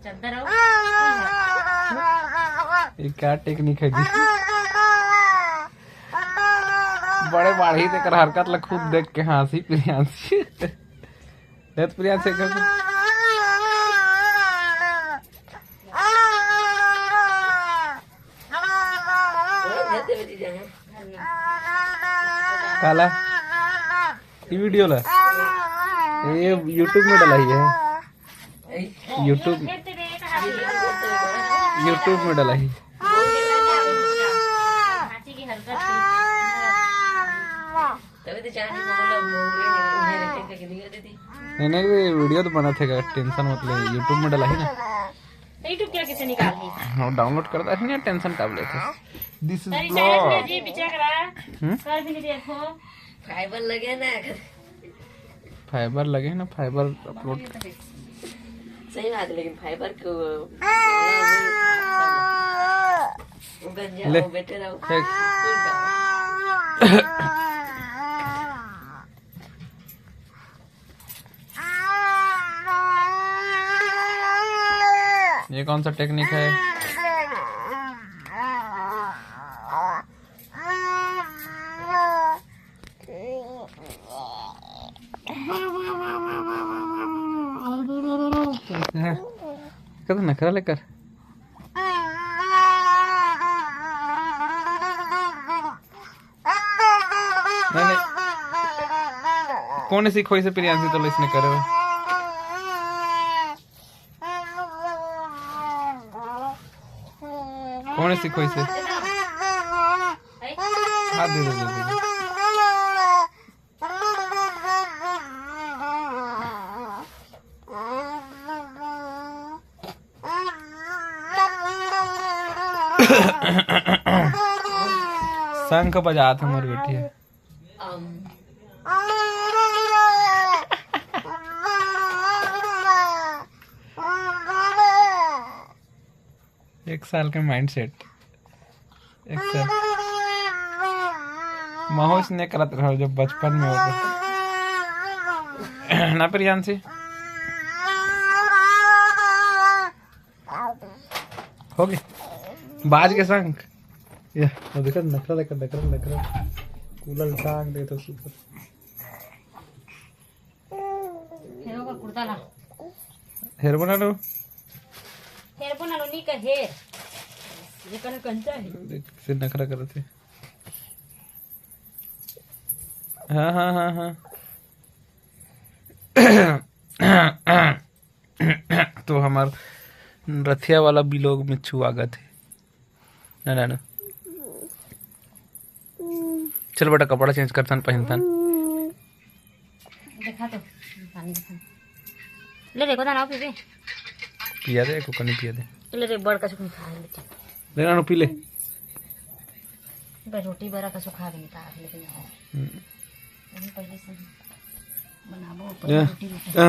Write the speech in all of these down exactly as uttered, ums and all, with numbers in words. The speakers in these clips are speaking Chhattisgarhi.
चद्दर आओ। ये क्या टेक्निक है जी? बड़े बाढ़ी तेकर हरकत ला खुद देख के हाँसी प्रियांशी। देख प्रियांशी कर। काला? ये वीडियो ला? ये YouTube में डला ही है। YouTube, YouTube में डला ही। तभी तो जाने को बोला, नहीं, नहीं, ये वीडियो तो बना थे, टेंशन मत ले, YouTube में डला ही ना। तो YouTube क्या कैसे निकाल दी? हाँ, डाउनलोड करता है ना, टेंशन का लेते। This is अरे, vlog। जी, पीछे करा। हम्म? कर भी नहीं देखो। फाइबर लगे ना। फाइबर लगे ना, फाइबर अपलोड। सही बात है, लेकिन फाइबर को वो गंजा ले। वो बेटर है। फेंक। ये कौन सा टेक्निक है? कत नखरा लेकर। नहीं, नहीं। कौन सिखोई से प्रियांशी तो इसने करे हुए? कौन सिखोई से? हाथ दे दे, दे दे। शंख बजात हमर बेटी है। एक साल के माइंडसेट। एक साल। महूँ अइसने करत रहो जब बचपन में होते। ना प्रियांशी? हो गए। बाज के शंख। ये, वो देखो, नखरा देखो, नखरा, नखरा। कूलर टांग दे तो सुपर। हेरो का कुर्ता ला। हेर बना लो। हेर बना लो, नी का हेर। ये कने कंचा है। देख, से नखरा करत है। हाँ, हाँ, हाँ, हाँ। तो हमार रथिया वाला vlog में स्वागत है। ना, ना, ना। चल बेटा, कपड़ा चेंज करथन, पहिनथन। देखा तो, पानी देखा। ले रे, गोदा लाओ पीबे। पिया दे, एको कनी पिया दे। ले रे, बड़ कछु खा ले। ले ना, पी ले। बे रोटी बड़ा कछु खा भी नहीं खा, लेकिन हम्म। अभी पहले से ही बनाबो, पहले या। रोटी, रोटी। आ।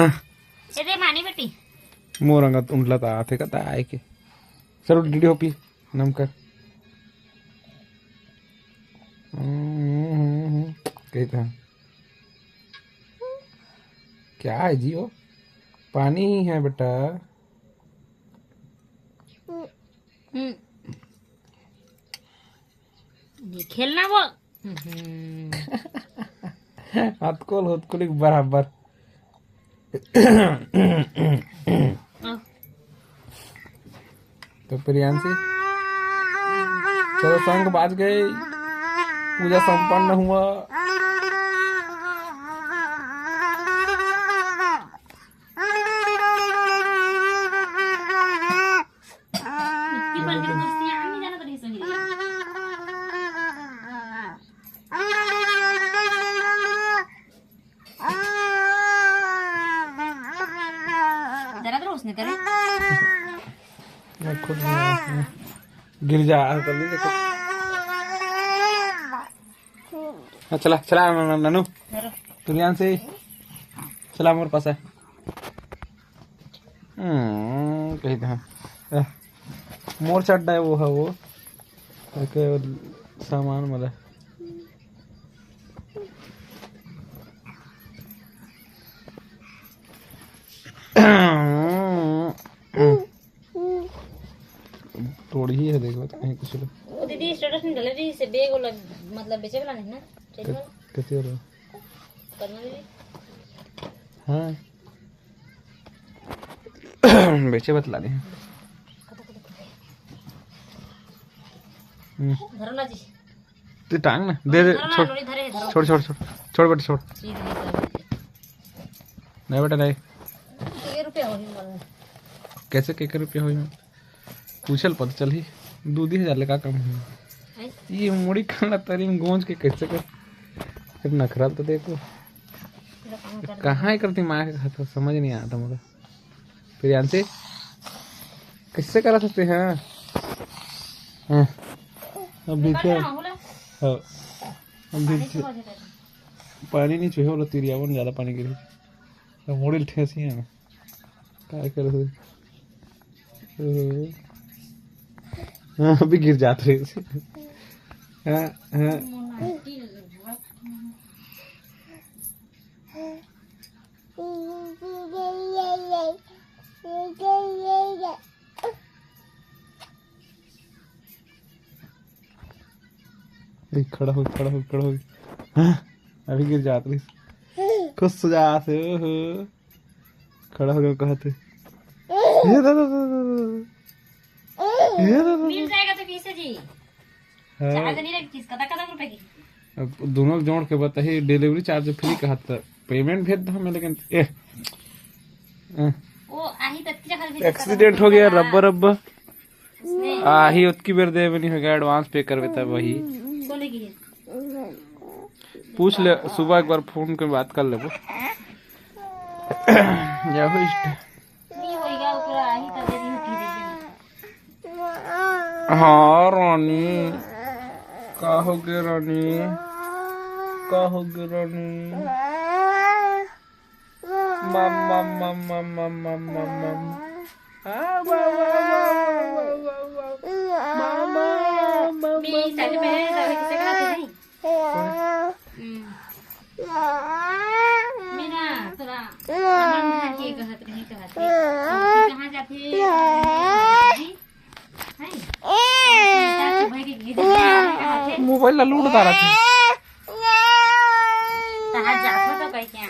ए दे मानी बेटी। मोर अंगत उंडला ता आथे का ता आए के। सर, डीडी हो पी। नमकर। हम्म, हम्म, हम्म, हम्म। कही था। क्या है जी वो? पानी ही है बेटा। हम्म। ये खेलना वो। हम्म। हतकोल हुतकुलिक बराबर। तो प्रियांशी, चलो, शंख बाज गए, पूजा संपन्न हुआ। जरा तो उसने करे। मैं खुद नहीं हूँ। गिर जा, आ, कर ले, देखो। हाँ, चला, चला, न-, न-, ननू। जरा। प्रियांशी, चला, मोर पास है। हम्म, कही था। ए, मोर चड्डा है, वो है वो। ओके, सामान मला। वो दीदी स्टेटस में डाले रही से बैग वाला, मतलब बेचे वाला नहीं ना, चेन वाला। कति वाला? पद्मा दीदी। हाँ। बेचे बतला दे। हम्म। धरो ना जी। तू टांग ना, दे दे, धरो ना, छोड़। लोरी धरे, धरो। छोड़, छोड़, छोड़। छोड़ बेटा, छोड़। चीज नहीं कर। नहीं बेटा, नहीं। के रुपया होही मोला? कैसे के, के रुपया होही? पूछल पता चलही। दू दी हजार ले का कम होही? हैं? ये मुड़ी खाना तरी में गोंज के कैसे कर? फिर नखरा तो देखो। पूरा काम कर। कहाँ एकर दिमाग है, तो समझ नहीं आता मोला। प्रियांशी, कैसे करा सकते हैं? हाँ। अब भी निकाल क्या? ना, बोला। हाँ। अब भी पानी क्या? छुआ देता है। पानी नहीं छुए, बोला, तिरियावन ज्यादा पानी गिरी। अब मुड़ी ठेसी है। काय करे हो? हाँ, अभी गिर जात रहे। हाँ, हाँ। ए, खड़ा हो, खड़ा हो, खड़ा हो। हाँ, अभी गिर जात रही। खुश हो जात हे, ओहो। खड़ा हो गया, कहते। ये दादा, दादा, दादा। ये दादा, दादा। मिल जाएगा तो कैसे जी? हाँ। चार्ज नहीं लगी, किस कदा, कदा रुपए की? अब दोनों जोड़ के बताइए, डिलीवरी चार्ज फ्री कहा था, पेमेंट भेज दो हमें, लेकिन ए, ए। वो आही तक की जगह भी एक्सीडेंट हो गया, रब्बा, रब्बा। उसने आही, ओतकी बेर देवे नहीं होगा, एडवांस पे करबे तब वही। बोले की है? पूछ ले, सुबह एक बार फोन के बात कर लेबो। या हो इष्ट। नहीं होएगा, ऊपर आही तक देरी होती है। हाँ रानी, का हो गे रानी, का हो गे रानी? मम, मम, मम, मम, मम, मम, मम, मम। आ, वाह, वाह, वाह। मम, मम, मम, मम, मम। हम्म। मेरा थोड़ा सामान भर के कहत रही, कहत रही। कहाँ जाते? हैं? मोबाइल ला लूट डारा थे। कहाँ जात हो तो कह के आए?